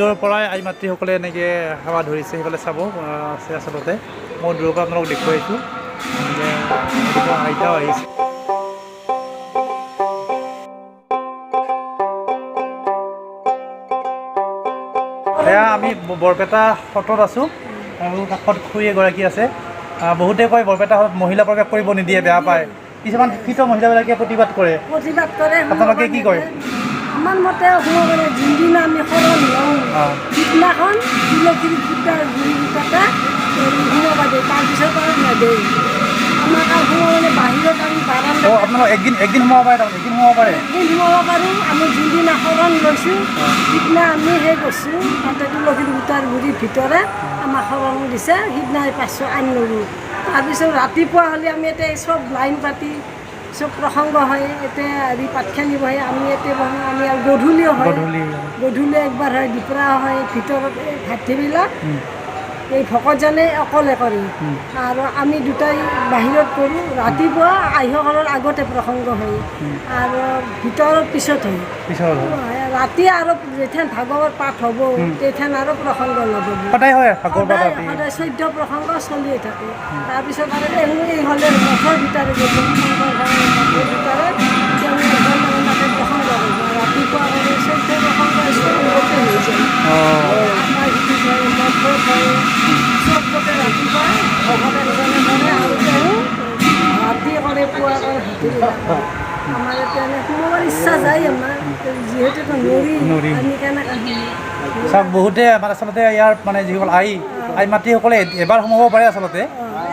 বাহিৰৰ পৰাই আই মাতৃসকলে এনেকৈ সেৱা ধৰিছে, সেইফালে চাব আছে। আচলতে মই দূৰৰ পৰা আপোনালোকক দেখুৱাইছোঁ। এনেকৈ আইতাও আহিছে। এয়া আমি বৰপেটা সত্ৰত আছোঁ আৰু কাষত খুৰী এগৰাকী আছে। বহুতে কয় বৰপেটা সত্ৰত মহিলা প্ৰৱেশ কৰিব নিদিয়ে, বেয়া পায়। কিছুমান শিক্ষিত মহিলাবিলাকে প্ৰতিবাদ কৰে। প্ৰতিবাদ কৰে। আপোনালোকে কি কয়? আমাৰ মতে সোমাব, যোনদিনা আমি শৰণ লওঁ সিদিনাখন তুলসীৰ খুঁটাৰ গুৰিকেইটাতে সোমাব দিয়ে, তাৰপিছত আৰু নেদেয় আমাক। আৰু সোমাব বাহিৰত আমি বাৰাণ্ডাত। অঁ, আপোনালোক একদিন একদিন সোমাব পাৰে, তাৰমানে একদিন সোমাব পাৰে? একদিন সোমাব পাৰোঁ। আমি যোনদিনা শৰণ লৈছোঁ সিদিনা আমি সেই কৰিছোঁ, তাতে তুলসীৰ খুঁটাৰ গুৰিৰ ভিতৰে আমাক শৰণ দিছে, সিদিনাই পাইছোঁ আনিলোঁ। তাৰপিছত ৰাতিপুৱা হ'লে আমি ইয়াতে চব লাইন পাতি চব প্ৰসংগ হয়, এতিয়া হেৰি পাতখানি বহে, আমি ইয়াতে বহোঁ আমি। আৰু গধূলিও হয়। গধূলি। গধূলি একবাৰ হয়, দুপৰীয়া হয়। ভিতৰত এই ভাটিবিলাক এই ভকতজনে অকলে কৰে আৰু আমি দুটাই বাহিৰত কৰোঁ। ৰাতিপুৱা আইসকলৰ আগতে প্ৰসংগ হয় আৰু ভিতৰত পিছত হয়। পিছত হয়। ৰাতি আৰু যেতিয়া ভাগৱত পাঠ হ'ব, তেতিয়া আৰু প্ৰসংগ লগাব। সদায় হয় ভাগৱত পাঠ? সদায়। ৰাতি? সদায় 14 প্ৰসংগ চলিয়ে থাকে। তাৰপিছত আৰু এই হ'লে মঠৰ ভিতৰে গ'লো, শংকৰ মঠৰ ভিতৰে তেওঁ এজন মানে তাতে প্ৰসংগ কৰিব, ৰাতিপুৱা কৰে 14 প্ৰসংগ, চবতে হৈ যায়। আমাৰ সিটোত হয়, মঠত হয়, চবতে ৰাতিপুৱা ভকত এজনে কৰে আৰু তেওঁ ৰাতি কৰে, পুৱা কৰে, হাতীবিলাক কৰে। আমাৰ এতিয়া এনে সোমাবৰ ইচ্ছা যায় আমাৰ, যিহেতু নৰি। নৰি। আমি কেনেকৈ সোমাম? চাওক, বহুতে আমাৰ আচলতে ইয়াৰ মানে যিসকল আই আই মাতৃসকলে এবাৰ সোমাব পাৰে, আচলতে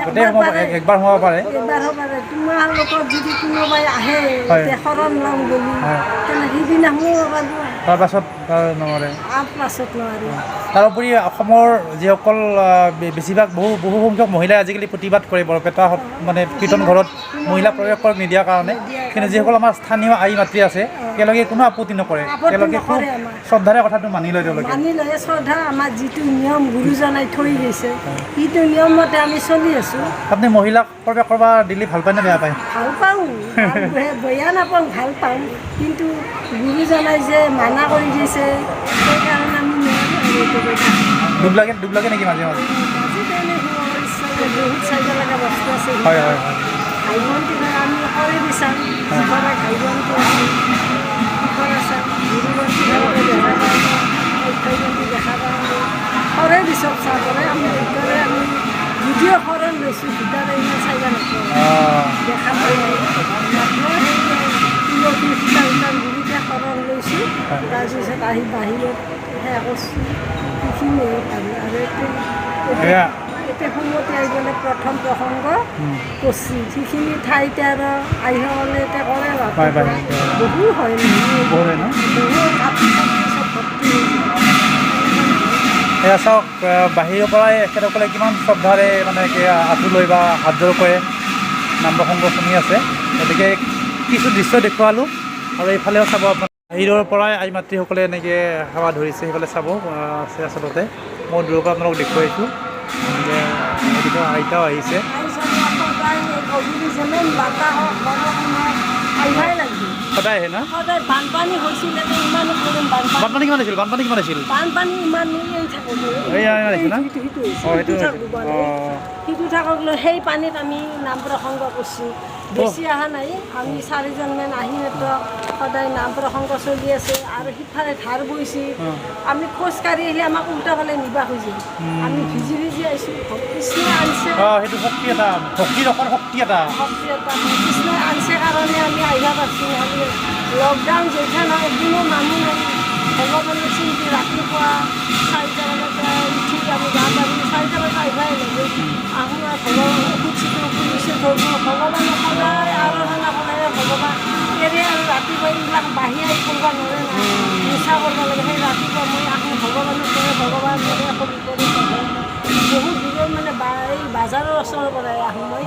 গোটেই সোমাব একবাৰ সোমাব পাৰে। এবাৰ হ'ব পাৰে। তোমালোকৰ যদি কোনোবাই আহে এতিয়া শৰণ ল'ম বুলি, তেনে সিদিনা সোমাব পাৰিব। তাৰপাছত নোৱাৰে। তাৰ পাছত নোৱাৰি। তাৰোপৰি অসমৰ যিসকল বেছিভাগ বহু বহু সংখ্যক মহিলাই আজিকালি প্ৰতিবাদ কৰে বৰপেটা মানে কীৰ্তন ঘৰত মহিলা প্ৰৱেশ কৰক নিদিয়াৰ কাৰণে। কিন্তু যিসকল আমাৰ স্থানীয় আই মাতৃ আছে, তেওঁলোকে কোনো আপত্তি নকৰে। আপত্তি তেওঁলোকে খুব নকৰে আমাৰ। শ্ৰদ্ধাৰে কথাটো মানি লয় তেওঁলোকে। মানি লয় শ্ৰদ্ধা। আমাৰ যিটো নিয়ম গুৰুজনাই থৈ গৈছে, সেইটো নিয়মমতে আমি চলি আছোঁ। আপুনি মহিলাক প্ৰৱেশ কৰিব দিলে ভাল পায় নে বেয়া পায়? ভাল পাওঁ, বেয়া নাপাওঁ, ভাল পাওঁ। কিন্তু গুৰুজনাই যে মানা কৰি দিছে, সেইকাৰণে আমি নোৱাৰোঁ আৰু এইটো কথা। দুখ লাগে, দুখ লাগে নেকি মাজে মাজে? মাজতে এনেই সোমাবৰ ইচ্ছা যায়, বহুত চাব লগা বস্তু আছে। হয় হয় হয় ঘাই বন্তি হয়, আমি কৰে দিছাম, শিখৰা ঘাই বন্তি আছে, শিখৰা চাম, গুৰু বন্তি ঘৰতে দেখা পাওঁ, অক্ষয় বন্তি দেখা পাওঁ। আমি কৰে দি চব চাহ কৰে। আমি ভিতৰে আমি যদিও শৰণ লৈছোঁ, ভিতৰে ইমান চাব নাপাওঁ, দেখা পাওঁ। মাত্ৰ সেই তুলসী খুঁটা খুঁটাৰ গুৰিতে শৰণ লৈছোঁ, তাৰপিছত আহি বাহিৰত সেয়া কৰিছোঁ, সেইখিনিয়ে পাৰোঁ আৰু এতিয়া এয়া। এতিয়া সুমতি আহি গ'লে প্ৰথম প্ৰসংগ কৰছি, সেইখিনি ঠাইতে আৰু আইসকলে এতিয়া কৰে ৰাতিপুৱা। বহু হয় নহয়। বহুত হয় ন? বহু, কাপোৰ চাপোৰ চব ভৰ্তি হৈ যায়। এয়া চাওক, বাহিৰৰ পৰাই এখেতসকলে কিমান শ্ৰদ্ধাৰে মানে কি আঁঠু লৈ বা হাতযোৰ কৰে নাম প্ৰসংগ শুনি আছে। গতিকে কিছু দৃশ্য দেখুৱালোঁ আৰু এইফালেও চাব আপোনাৰ বাহিৰৰ পৰাই আই মাতৃসকলে এনেকৈ সেৱা ধৰিছে, সেইফালে চাব আছে। আচলতে মই দূৰৰ পৰা আপোনালোকক দেখুৱাইছোঁ। এনেকৈ গতিকে আইতাও আহিছে। তাৰপিছত সদায় গধূলি যিমান বাতাহ হওক, বৰষুণ হওক, আহিবই লাগিব। সদায় আহে না? সদায়। বানপানী হৈছিলে ইমান কৰিম বানপানী। বানপানী কিমান হৈছিল? বানপানী কিমান হৈছিল? বানপানী ইমান এই থাকোঁ। এইয়া ইমান আহিছে না? সেইটো সেইটো হৈছে। অঁ, সেইটো সেইটো থাক হৈছে। ডুবা নাই। সেইটো থাকক লৈ সেই পানীত আমি নাম প্ৰসংগ কৰিছোঁ। বেছি অহা নাই, আমি চাৰিজনমান আহি মাত্ৰ। সদায় নাম প্ৰসংগ চলি আছে আৰু সিফালে ধাৰ বৈছে। আমি খোজকাঢ়ি আহিলে আমাক উল্টা ফালে নিবা খুজি, আমি ভিজি ভিজি আহিছোঁ। কৃষ্ণই আনছে। অঁ, সেইটো শক্তি এটা, ভক্তি ৰসৰ শক্তি এটা। শক্তি এটা কৃষ্ণই আনছে কাৰণে আমি আহিব পাৰিছোঁ। নহ'লে লকডাউন যেতিয়া নহয়, একদিনো মানুহ নাই। ভগৱানৰ চিন্তি ৰাতিপুৱা 4টা বজাতে উঠি আমি গা পা ধুই 4টা বজাত আহিবই লাগে। আহোঁ আৰু ভগৱান ঔষধ চিটো পুলিচে ধৰব, ভগৱানক সদায় আৰাধনা কৰে ভগৱান এৰে। আৰু ৰাতিপুৱা এইবিলাক বাঢ়ি আহি কৰিব নোৱাৰে না, নিচা কৰিব লাগে। সেই ৰাতিপুৱা মই আহোঁ, ভগৱানক কয়, ভগৱান মোৰে সৰু কৰি। বহুত দূৰৰ মানে এই বাজাৰৰ ওচৰৰ পৰাই আহোঁ মই।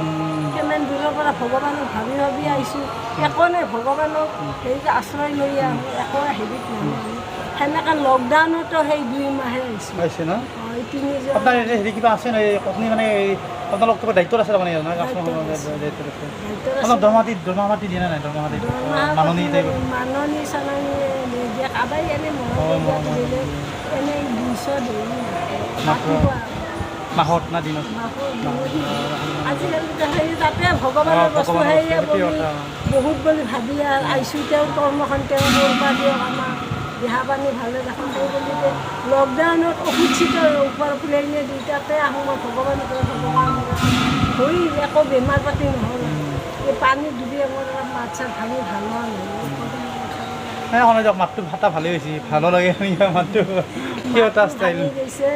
কিমান দূৰৰ পৰা ভগৱানক ভাবি ভাবি আহিছোঁ। একো নাই, ভগৱানক হেৰি আশ্ৰয় লৈ আহোঁ, একো হেৰিত নাহোঁ আমি। সেনেকৈ লকডাউনতো সেই 2 মাহে আহিছোঁ। আহিছে ন? অঁ, এই তিনিজন। আপোনাৰ এই হেৰি কিবা আছে নে? আপুনি মানে এই আপোনালোক কিবা দায়িত্বত আছে তাৰমানে নহয়? দায়িত্বত আছে। দায়িত্বত আছে। দায়িত্বত আছে। অলপ দৰমহা পাতি দিয়ে নে নাই? দৰমহা পাতি, দৰমহা মাননি পাতি টাইপ? মাননি চাননি নিদিয়ে, কাৰোবাই এনে মৰম অঁ, দিয়াটো মৰম। বেলেগ। এনেই 200 দিওঁ। মাত্ৰ? ৰাতিপুৱা। মাহত না দিনত? আজিকালি সেই তাতে ভগৱানৰ বস্তু, ভগৱানৰ সেয়ে বস্তু, সেইটোৱে বুলি কথা। বহুত বুলি ভাবি আৰু আহিছোঁ। তেওঁৰ কৰ্মখন তেওঁ কৰবা দিয়ক, আমাক দিহা পানী ভালে ৰাখক। সেই বুলি লকডাউনত ঔষধ চিটৰ ওপৰ প্লেনে দি তাতে আহোঁ মই। ভগৱানৰ ভগৱান হৈ একো বেমাৰ পাতি নহ'ল। এই পানী ডুবি মোৰ অলপ মাত চাত ভাঙি ভাল হোৱা নাই। এই শুনে দিয়ক, মাতটো ফাটা ভালেই হৈছে, ভালো লাগে শুনি মাতটো, কি এটা ষ্টাইল। ভাঙি গৈছে,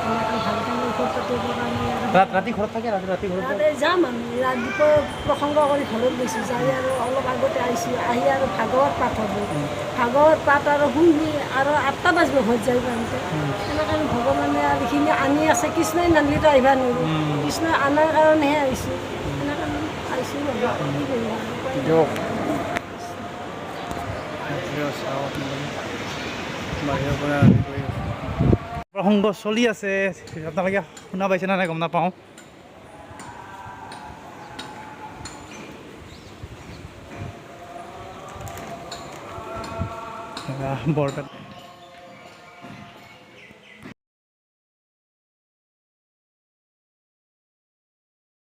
এনেকৈ ভালকৈ ঔষধ পাতি কৰা নাই আৰু। ৰাতি ঘৰত থাকে? ৰাতি ৰাতি ঘৰত? তাতে যাম আমি। ৰাতিপুৱা প্ৰসংগ কৰি ঘৰত গৈছোঁ, যাই আৰু অলপ আগতে আহিছোঁ। আহি আৰু ভাগৱত পাঠ হ'ব, ভাগৱত পাঠ আৰু শুনি আৰু 8টা বাজিব ঘৰত যাই পাওঁতে। সেনেকৈ ভগৱানে আৰু এইখিনি আনি আছে। কৃষ্ণই নানিলেতো আহিব নোৱাৰোঁ। কৃষ্ণই অনাৰ কাৰণেহে আহিছোঁ। সেনেকৈ আহিছোঁ আৰু কি কৰিম আৰু, উপায় নাই। দিয়ক, চাওক আপোনালোকে, বাহিৰৰ পৰা হেৰি কৰি আছে। প্ৰসংগ চলি আছে, আপোনালোকে শুনা পাইছে নে নাই গম নাপাওঁ। বৰপেটা।